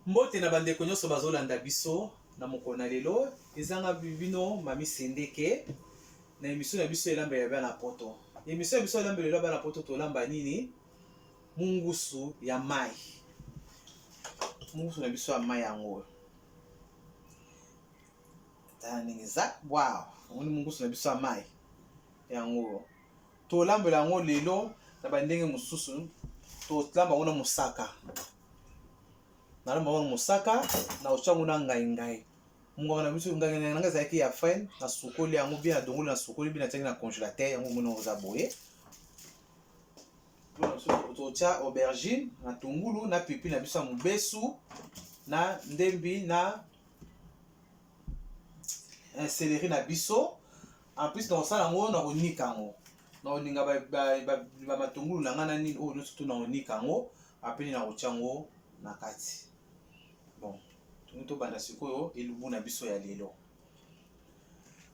Mbote na bandeko nyonso bazolanda biso na mokolo na lelo. Ezanga bino Mami Sendeke na emission na biso elambelo ya bana poto. Emission ya biso elambelo ya bana poto tolamba nini? Mungusu ya mai. Mungusu na biso ya mai yango. Tala ndenge eza. Wow, omoni mungusu na biso ya mai. Yango tolambela yango lelo na bandenge mosusu tolamba yango na mosaka. Nalamba yango na mosaka na otya yango na ngai ngai. Mungwanga na biso ngai ngai nanga ezalaki ya fine, nasukoli yango bien, nadongoli nasukoli bien, natiaki na congélateur yango omoni yango eza boye. Totya aubergine na tungulu na pipi na biso ya mobesu na ndembi na céleri na biso. En plus nakosala yango na konika yango, nakoninga bamatungulu na ngai na nini oyo nyonso to nakonika yango apeni na kotya yango na kati. Bon, tongi tobanda sikoyo elubu na biso ya lelo.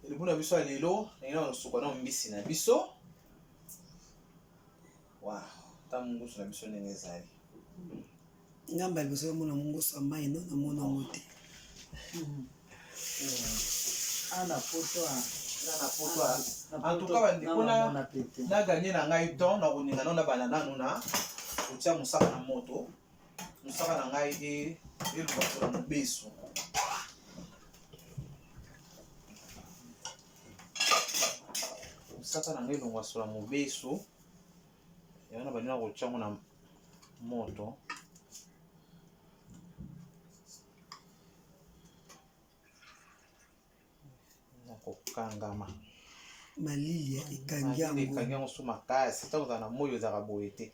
Elubu na biso ya lelo ndenge na kosuka na mbisi na biso. Wow, ta mungusu na biso ndenge ezali. Ngamba ya liboso namona mongoso ya mai no namona yango te. Ana poto na poto en tout cas bandeko na na gagner na ngai temps na koninga nano na banda nanu na kotia mosaka na moto mosaka na ngai e eluka mpona mobesu. Mosaka na ngai elongwa sola mobesu yango na bandi na kotia yango na moto. Na kokangama malili ekangi yango, ekangi yango so makasi. Ntango ozala na moi ozalaka boye te.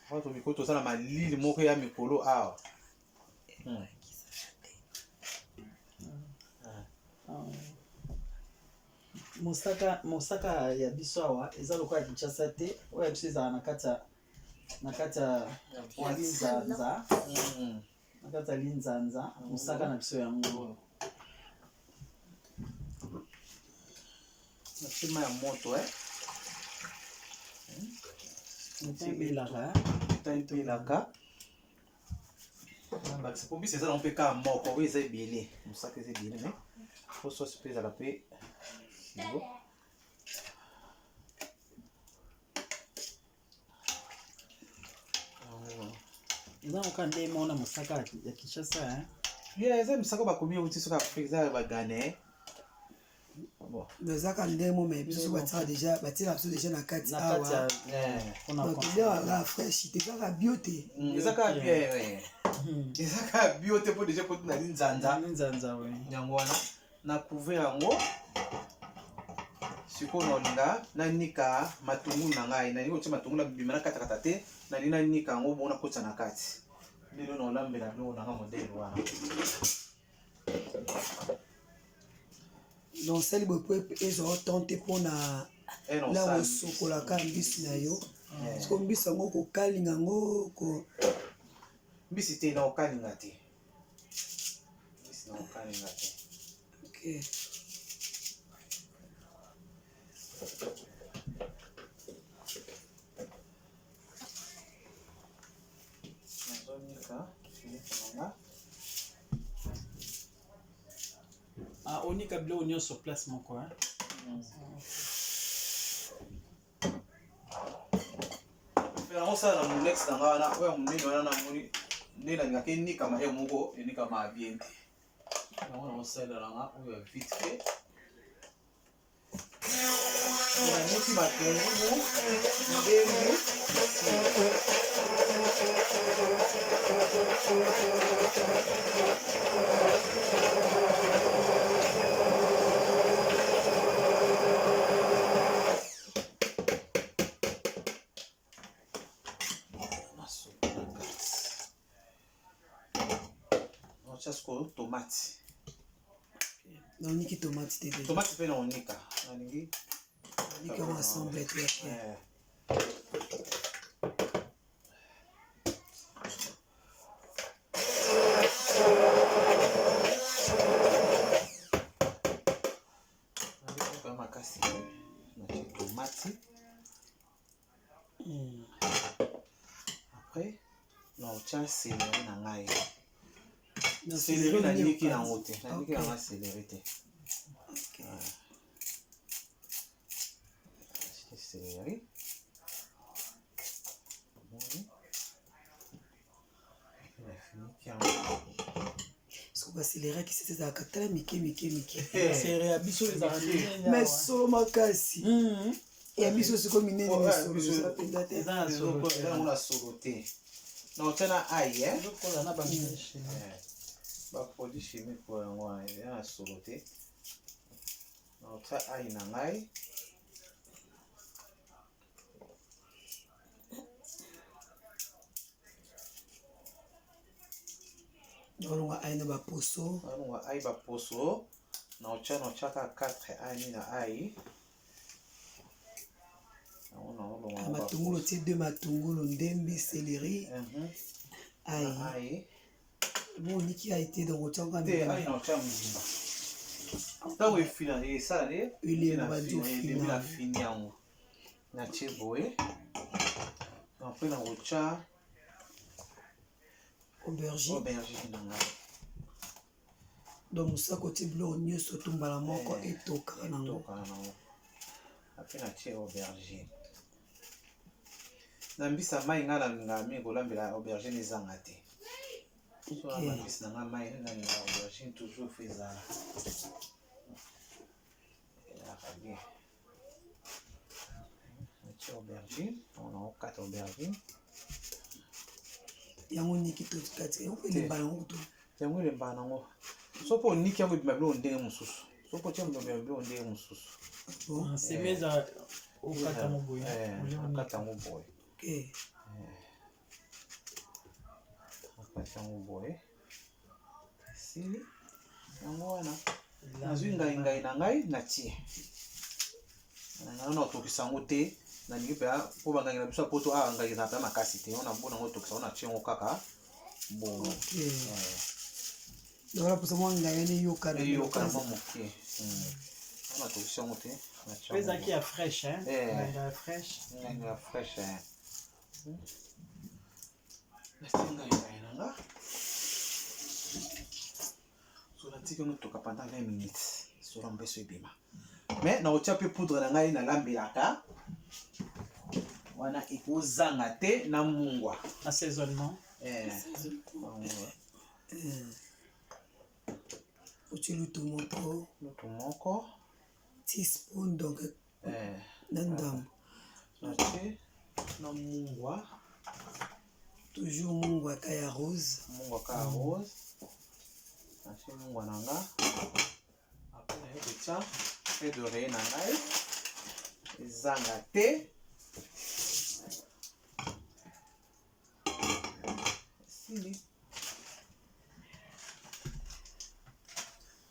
Wato mikolo toza na malili moko ya mikolo awa. Mosaka, mosaka ya biso awa eza lokola Kinshasa te. Oyo ya biso ezala na kati ya na kati ya linzanza, na kati ya linzanza mosaka na biso yango. Na nsima ya moto ebelaka, ebelaka bakisa po mbisi eza nango mpe kaka moko, oyo eza ebele, mosaka eza ebele, mais po sosi mpe ezala mpe kilo. Eza koka nde mona mosaka ya Kinshasa. Yeah, eza misaka bakomi euti soki Afrique, eza bagane. Bon, ezaka ndenge mo me biso batiaka déjà, batiela biso déjà na kati awa. Donc eza fresh te, ezaka bio te. Eza kaka bien, eza kaka bio te, mpo déjà ekoti na linzanza. Linzanza we. Yango wana na couvrir yango. Sikoyo naolinga nanika matungulu na ngai, nalingi kotia matungulu na bima na katakata te, nalingi nanika yango bongo nakotisa na kati. Lelo naolambela biloko na nga modele wana. Donc osali boye po ezwa temps te mpona na kosokolaka mbisi na yo. Siko mbisi yango kokalinga yango ko mbisi te, na kokalinga te, mbisi na kokalinga te. Ok. Nazonika biloko na nga. Ah, onika biloko nyonso place moko. Yango osala na molex na nga wana oyo ya monene wana, namoni nde nalingaka enikama ye moko, enikama ya bien te. Yango nakosalela na nga oyo ya vite fait. Naniki matungulu ndembi. Masuka na kati. Naotya sikoyo tomate. Naoniki tomate te. Tomate mpe naonika, nalingi Naoniki yango ensemble te. Nalingi makasi, natie tomate. Après naotya céleri na ngai. Céleri naniki yango te, naniki yango céleri te. Céleri. Soki baseleri akisi ezalaka tala mike mike mike. Céleri ya biso ezalaka minene. Mais solo makasi. Ya biso sikoyo minene misolo eza mpenza te. Eza na solo te. Eza na solo te. Na otia na ail, eh? Ezokola na bameshe. Baproduit chimique oyo yango wana eza na solo te. Na otia ail na ngai. Olongwa ail na baposo. Olongwa ail baposo. Na otia kaka 4 ail na ail. Matungulu tie 2 matungulu, ndembi, céleri, ail. Bon, oniki ail te, donc otia kaka te ail na otia mobimba. Ntango efina esala nde Elemba bandi elembi na ofina. fini yango. Natie boye. Après na kotia Aubergine. Aubergine na ngai. Donc mosaka otie biloko nyonso to mbala moko etokaka nango. Etokaka nango. Après natie aubergine. Na mbisa mai ngai nalingaka mingi kolambela aubergine ezanga te. So na mbisi na ngai mai nalingaka aubergine toujours fo ezala. Ezalaka bien. Natie aubergine, on okata aubergine. Yango niki to kati yango elemba yango to. Yango elembaka nango. So mpo oniki yango ebima biloko ndenge mosusu. So mpo otia ebima biloko ndenge mosusu. Bon. Seme eza okata yango boye. Okata yango boye. Ok. Okata yango boye. Esili. Yango wana. Nazwi ngai ngai na ngai natie. Ngai na otokisa yango te. Nalingi mpe mpo bangangi na biso ya poto awa ngai ezala mpe makasi te. Wana bona yango otokisa yango natie yango kaka bongo. Ok. Donc wana mposa mwa ngai wana eyokana. Eyokana mwa moke. Wana otokisi yango te. Mpe ezalaki ya fraîche, hein? Nganga ya fraîche. Nganga ya fraîche. Natie ngai ngai na nga. So natiki yango etoka pendant 20 minutes. Solo mbeso ebima. Mais na kotia mpe poudre na ngai nalambelaka. Wana ekozanga te na mungwa. Assaisonnement. Otie lutu moko. Lutu moko. Teaspoon donc na ndambo. Natie na mungwa. Toujours mungwa ka ya rose. Mungwa ka ya rose. Natie mungwa na nga. Après naye kotia feuille d'oreiller na ngai. Ezanga te. Esili.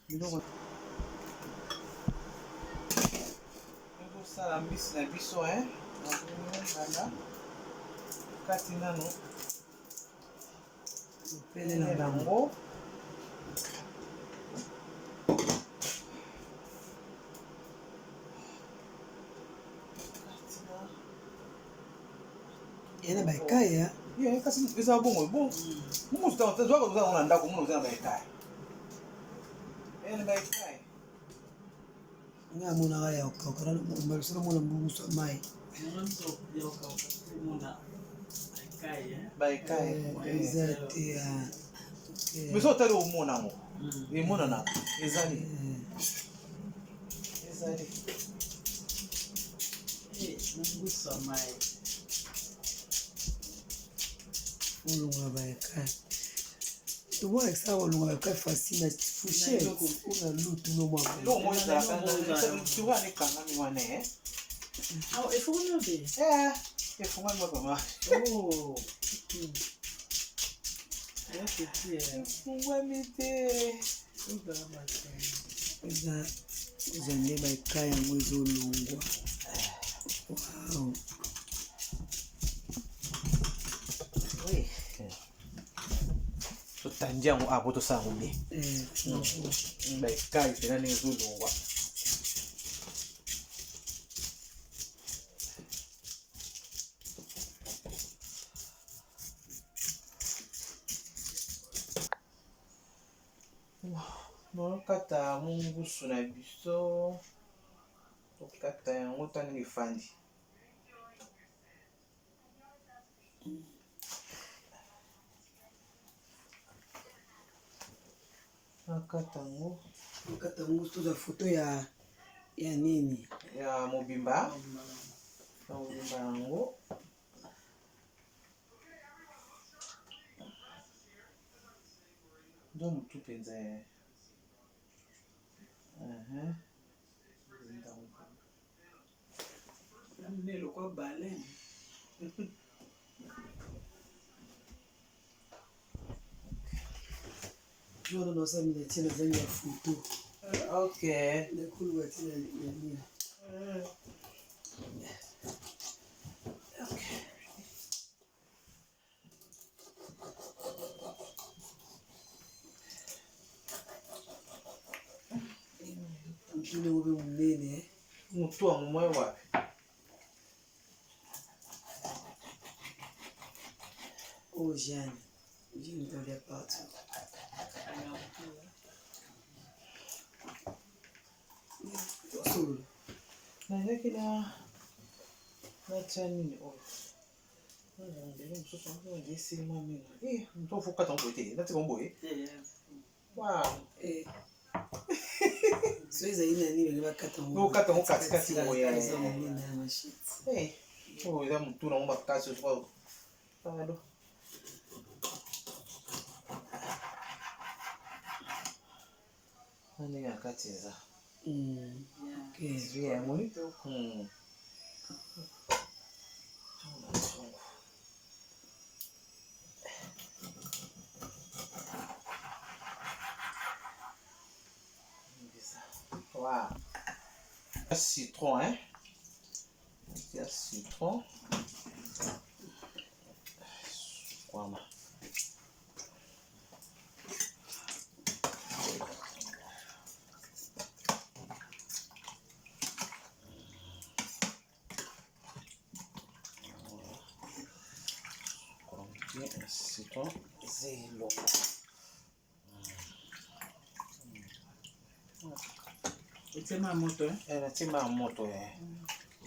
Biloko tozosala mbisi na biso, hein? Nazomona kati nano Pele na yango. Ye na baekaya. Ye kasi eza bongo bon. Mungu zwaka oza yango na ndako, mona oza na baekaya. Na baekaya. Nga amonaka ya okauka mbaliso namona mbungusu ya mai. Baekaya. Eza te. Mais so otali omona yango. Emonanaka. Ezali. Ezali. Mungusu ya mai. Olongola baekaya. Tomona esala kolongola baekaya facile na fourchette na lutu no mwa. Eloko moko ezalaka tiroir ekangami wana, eh? Ah, efungami mpe. Efungami mama. Oh. Efungwami te. Eza eza nde baekaya yango ezolongwa. Wow. Oui. Totandi yango apo tosala yango bien. Baekai mpena ndenge ezolongwa. Tokata mungusu na biso, tokata yango ta ndenge efandi. Nakata yango. Nakata yango tozwa foto ya ya nini? Ya mobimba. Ya mobimba yango. Nzo motu mpenza eh. Uh-huh. Lokwa baleine. Jour wana naosala miniature nazangi ya foto. Ok. Nakoluka ntina ya nini. Motu ndenge mpe monene. Motu yango mwa wapi? Oh Jeanne, Jeanne dolia partout. Tosolola. Nazalaki na natya nini oyo ndenge mosusu esili mwa mingi moto ofokata ngo boye te natika ngo boye. Wow. So ezali na nini balingi bakata ngo? Okata ngo katikati boye. Eza monene ya machete. Oyo eza motu nango makasi pardon. Na ndenge na kati eza. Ezwi yango. Wow. Citron, hein? Il y a citron. Voilà. Citron zelo. Otie mai ya moto? Eh, natie mai ya moto eh.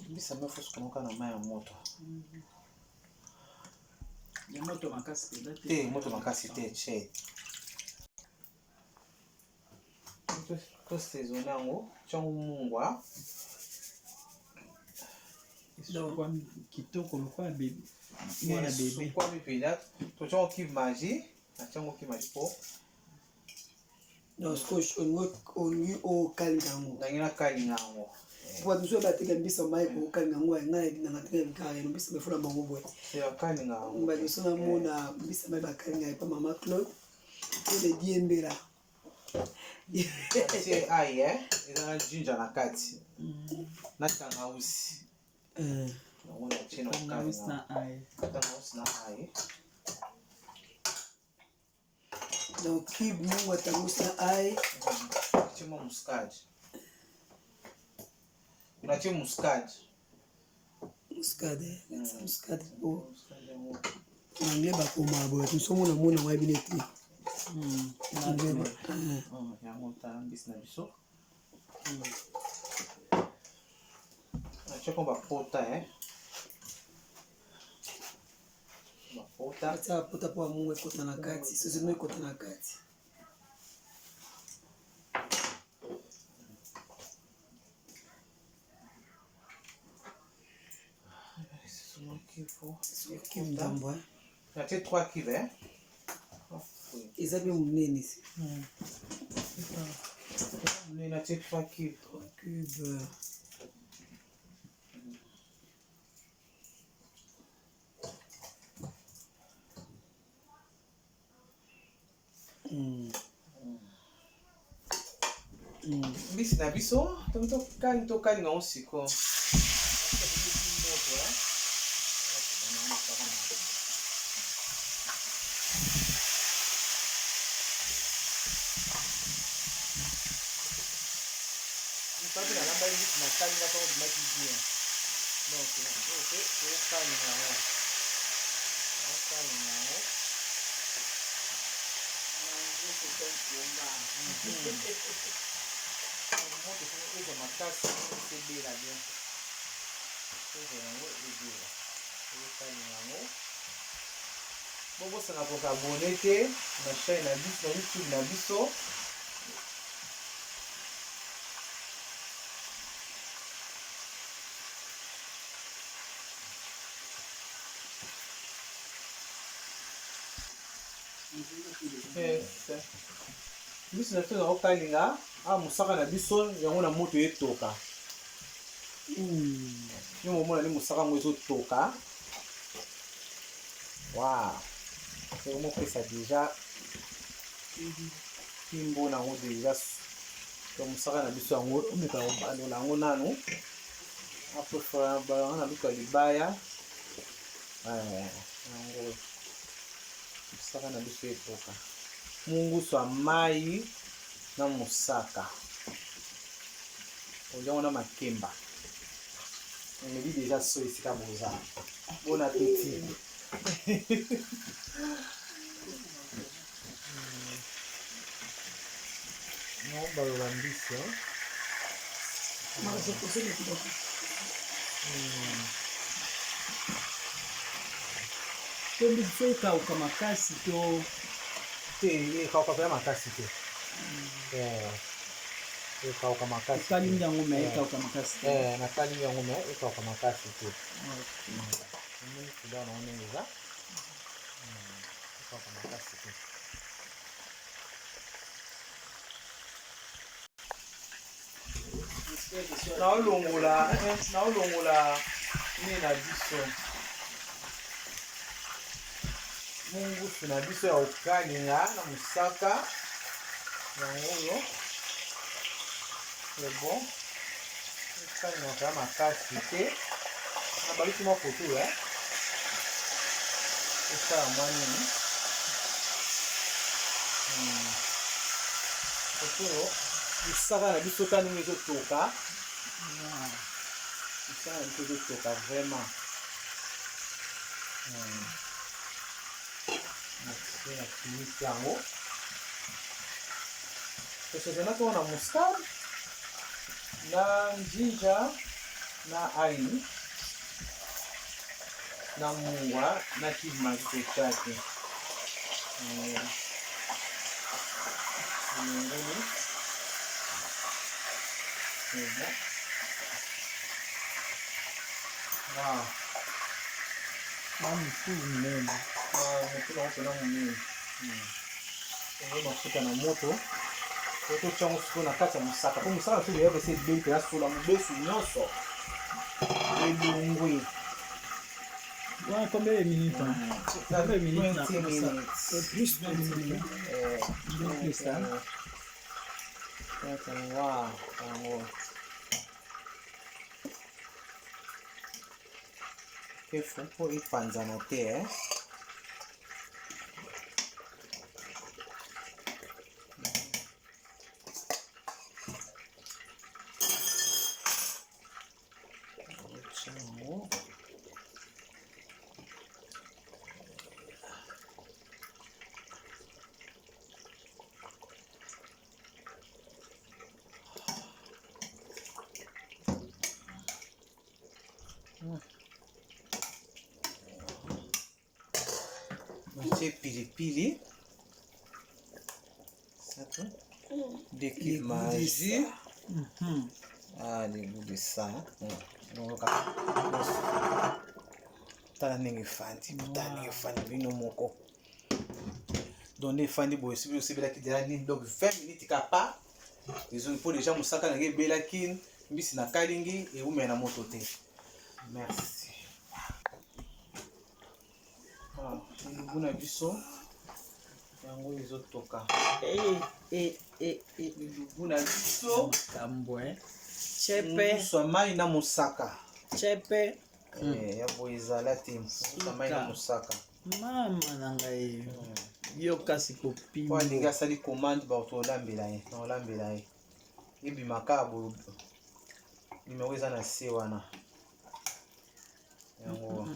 Mbisa mai fosi konoka na mai ya moto. Ya moto makasi mpenza te? Te, moto makasi te, che. Tosaisonne yango, tiango mungwa. Esukwami kitoko lokola bebe, mwana bebe. Esukwami mpenza. Totiango cube Maggi, natiango cube Maggi po Donc sikoyo olingi okalinga yango? Ndenge nakalinga yango. Po bato mosusu bateka mbisa mai kokalinga yango, ngai nanga teka kaka ya mbisa bafula bango boye. Akalinga yango. Bato mosusu namona mbisa mai bakalinga epa mama Claude to le diembela. Tie ail, eza na ginger na kati na tangawisi yango natie na Tangawisi kokalinga. Na ail. Tangawisi na ail. Donc cube mungwa, tangawisi na ail. Natie mwa muscade, natie muscade. Muscade, muscade po Muscade yango. Na anglais bakoma boye, bato mosusu omona mona ngo yebi te. Yango tala mbisi na biso, natie ko bapota, bapota. Atia bapota mpo bamungu ekota na kati, sosino ekota na kati. Soki ndambo. Natie 3 cube. Eza mpe monene. Natie 3 cube. 3 cube. Mbisi na biso tokani, tokalinga yango siko moto. Mpe nalambaki mbisi, nakalinga ntango bimaki bien. Donc oyo mpe tokalinga yango, okalinga yango. C'est un combat. Moto ezwa makasi, ebela bien, ezwa yango ebela, ezokalinga yango. Bobosana kos'abonner te na chaîne na biso na YouTube na biso. Yes. Biso na biso na kokalinga awa mosaka na biso yango na moto etoka. Yo momona nde mosaka yango ezotoka. Wow, ekomopesa déjà pimbo nango déjà. To mosaka na biso yango, omeka kobalola yango nanu, après yango na luka libaya yango. Mosaka na biso etoka, mungusu ya mai na mosaka, oliango na makemba, omeli déjà. So esika boza, bon appétit. No balola mbisi. Makasi kosala kitoko. To mbisi fo ekauka makasi to? Te, ekauka mpenza makasi te. Ekauka makasi. Okalingi yango me ekauka makasi te. Nakalingi yango me ekauka makasi te. Omoni couleur nango ndenge eza, ekauka makasi te. Naolongola nini na biso, mungusu na biso ya kokalinga na mosaka yango oyo. C'est bon, ekalingaka makasi te. Na baluki mwa koto esala mwa nini koto oyo. Mosaka na biso ta ndenge ezotoka, mosaka na biso ezotoka vraiment. Nafinisi yango, tosezanaki wana muscade na ginger na ail na mungwa na cube Maggi totya te. Elongoli, c'est bon. Wow. Na motu monene. Motu nango mpena monene. Yango mafuta na moto po totya yango sikoyo na kati ya mosaka, mpo mosaka na biso deya ese ebeli mpenza, sola mobesu nyonso elongwe. Wana combien de minutes, hein? Combien de minutes na 20 minutes. Plus 20 minutes. Bien plus, hein? Wow, yango kefu mpo epanzana te, eh? Otya yango. Natie pilipili sato, deux cubes Maggi. Ah, le goût de ça. Hein. Tala ndenge efandi, tala ndenge efandi bino moko. Donc nde efandi boye, soki osebelaki deja nini, donc 20 minutes kapa ezongi, mpo deja mosaka nange ebelaki, mbisi na kalingi ewumela na moto te. Merci. Ah, elubu na biso yango ezotoka. Elubu na biso. Makambo chepe. Ngusu ya mai na mosaka. Chepe. Ya boye ezala te, ngusu ya mai na mosaka. Mama na ngai, yo kasi. Po kopima. alingi asali commande, bato olambela ye na olambela ye, ebimaka boye. Numéro eza na se wana yango.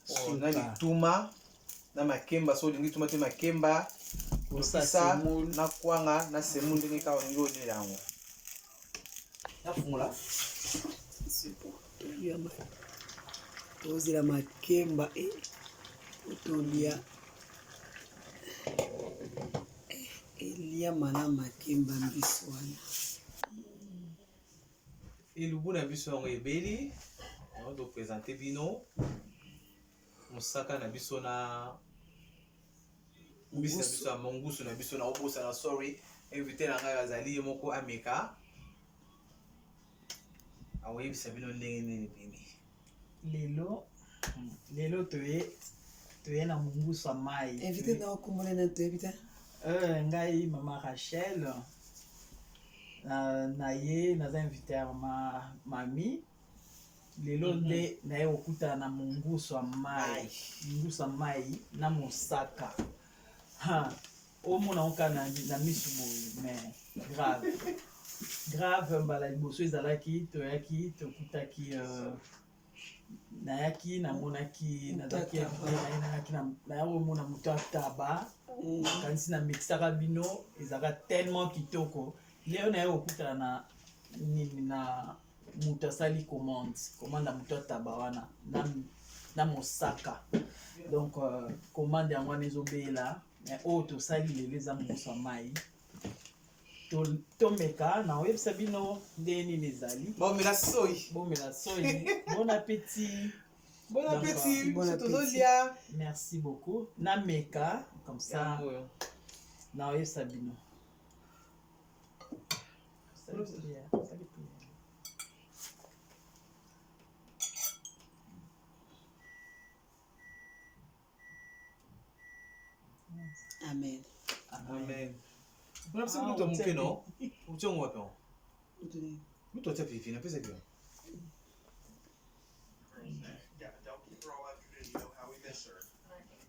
Oh, na lituma na makemba. So olingi tuma te makemba, Lopisa na kwanga na semoule ndenge kaka olingi olela yango. Nafungola. Tozela makemba e otolia eliama na makemba mbisi wana. Elubu na biso yango ebeli, yango topresente bino mosaka na biso na mbisi na biso ya mongusu na biso na obosana, sorry, invité na ngai azali ye moko ameka akoyebisa bino ndenge nini bimi. Lelo lelo toye na mongusu ya mai. Invité na okomona na toyebi te. Ngai mama Rachel na ye naza invité ya mama Mami lelo. Nde naye kokutana na mongusu ya mai, mongusu ya mai na mosaka. Ha, omona ngo kaka na misu boye, mais grave grave. Mbala liboso ezalaki toyaki tokutaki, nayaki namonaki nazalaki nayaki naya komona moto ataba kanisi namekisaka bino, ezalaka tellement kitoko. Lelo naye kokutana na nini, na moto asali commande ya moto ataba wana na mosaka. Donc commande yango wana ezobela, mais oyo tosali lelo eza mosusu ya mai. Tomeka na oyebisa bino nde nini ezali. Bomela soi. Bomela soi. Bon appétit. Bon appétit. Bon appétit. Tozolia. Merci beaucoup. Nameka comme ça. Yango oyo. Na oyebisa bino. Sali prière, sali prière. Amen. Amen. Mpona biso luto moke no otiongo wapi yango, luto atia pilipili napesaki yo. Yeah, they'll keep her all afternoon. You know how we miss her.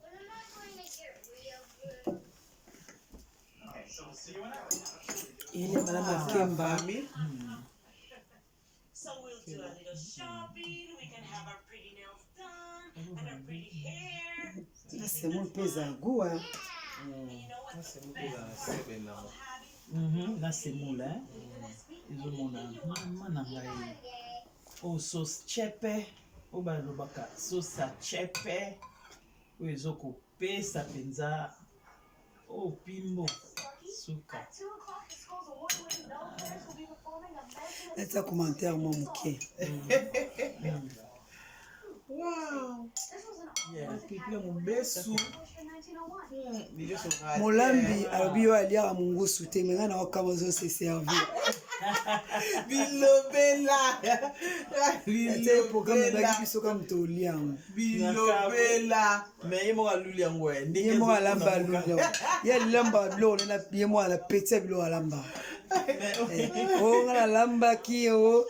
When am I going to get real good? Okay, so we'll see you in an hour. Eliama na makemba. Famille. So we'll do a little shopping. We can have our pretty nails done and our pretty hair. Na semoule mpe eza goût. And you know what? The best part seben nango of having Na semoule, hein? Ezomona mama na ngai oyo sauce chepe oyo balobaka sauce ya chepe oyo ezokopesa mpenza oyo pimbo suka. At 2 o'clock, the school's award-winning bell players will be performing a medley Natia commentaire mwa moke. Wow. This was an Pilipili ya mobesu. established in 1901. Bilioso raté. Molambi alobi yo aliaka mongusu te, me ngai na okama ozose servir. Bilobela. Natia programme Bilobela. ebaki biso kaka moto olia yango. Bilobela. Mais ye moko aluli yango eh, ndenge Ye moko alamba, ezokuna. aluli yango, ye alamba biloko nena, ye moko alapeti ya biloko alamba. O ngai nalambaki o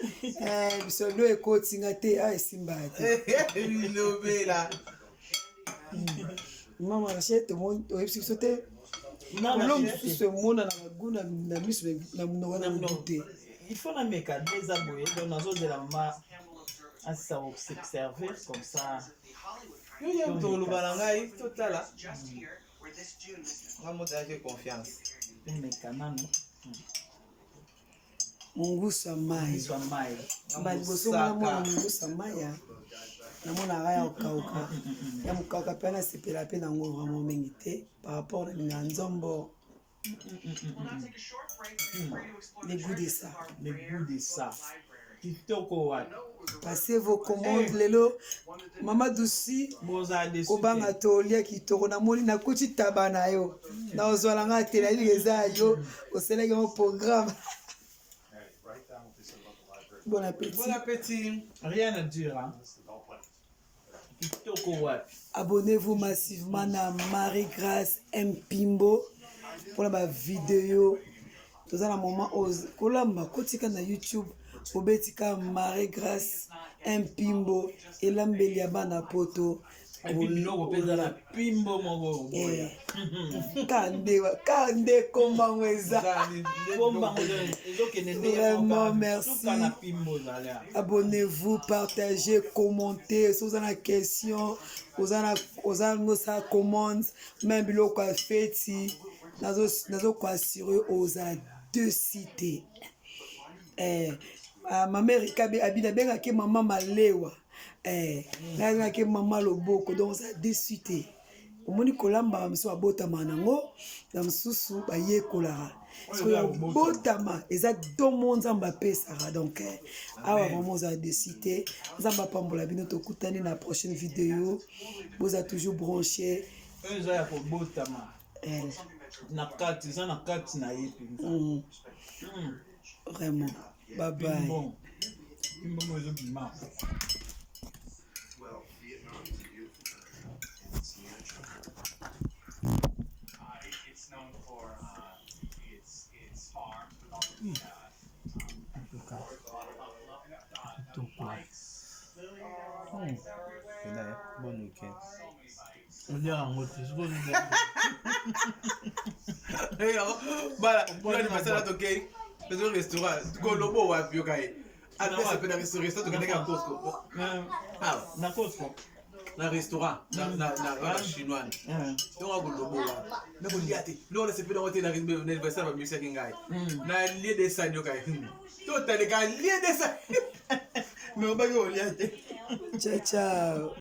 biso lo ekotinga te, a esimbaka te. Bilobela. Mama Rachel, oyebisi biso te. Non, kolo na mosusu emonana na goût na miso, na monoko, na motu te. Il faut nameka nde eza boye. Donc nazozela mama asisa koservir comme ça. Yo ye moto koloba na ngai, totala nga moto ayaki confiance. Tomeka nanu. Mongusu ya mai. Miso ya mai. Ba liboso nga namona mongusu ya mai ya namonaka ya kokauka, ya mokauka mpe nasepela mpe nango vraiment mingi te par rapport na linga nzombo. Le goût de ça. Le goût de ça, kitoko wapi. Passez vos commandes lelo, mama Dusi. Bozala déçu Kobanga te. tolia kitoko. Namoni nakuti taba na yo na ozwala nga te, nayebi eza ya yo, osalaki yango programme. Bon appétit. Bon appétit. Rien à dire, hein? Kitoko wapi. Abonnez-vous massivement na Marie-Grâce Mpimbo mpona bavideo. Toza na moment oyo kolamba, kotika na YouTube, obetika Marie-Grâce Mpimbo elambeli ya bana poto. Et puis biloko mpe eza na pimbo moko boya. Ka nde kombango eza. Kombango ezokende ndenge Vraiment, moko kaka, merci. suka na pimbo ezali awa. Abonnez-vous, partagez, commentez. Soki oza na question, oza nosala commande, même biloko ya feti. Nazo ko assurer ozala dessus te. Eh, ah, mama Erika abi nabengaki mama malewa eh, nabengaki mama loboko donc oza dessus te. Omoni kolamba ba mosusu babotama nango, na mosusu bayekolaka. Soki obotama eza don moko Nzambe apesaka donc eh, awa vraiment ozala dessus te. Nzambe apambola bino, tokutani na prochaine video. Boza toujours branché. Oyo eza ya kobotama eh. na kati, eza na kati na ye mpenza. Vraiment. Bye bye. Bon. Mbongo ezobima. Bon week-end. Olia yango te soki Bala, anniversaire tokei tozo restaurant kolobo wapi yoka ye apesa mpe na restaurant tokendaki na Costco na Costco na restaurant na chinois donc akolobo wapi nakolia te biloko nasepeli yango te na anniversaire babimisaki ngai na lie de sani yoka ye totaleka lie de sani mais obaki olia te. Ciao ciao.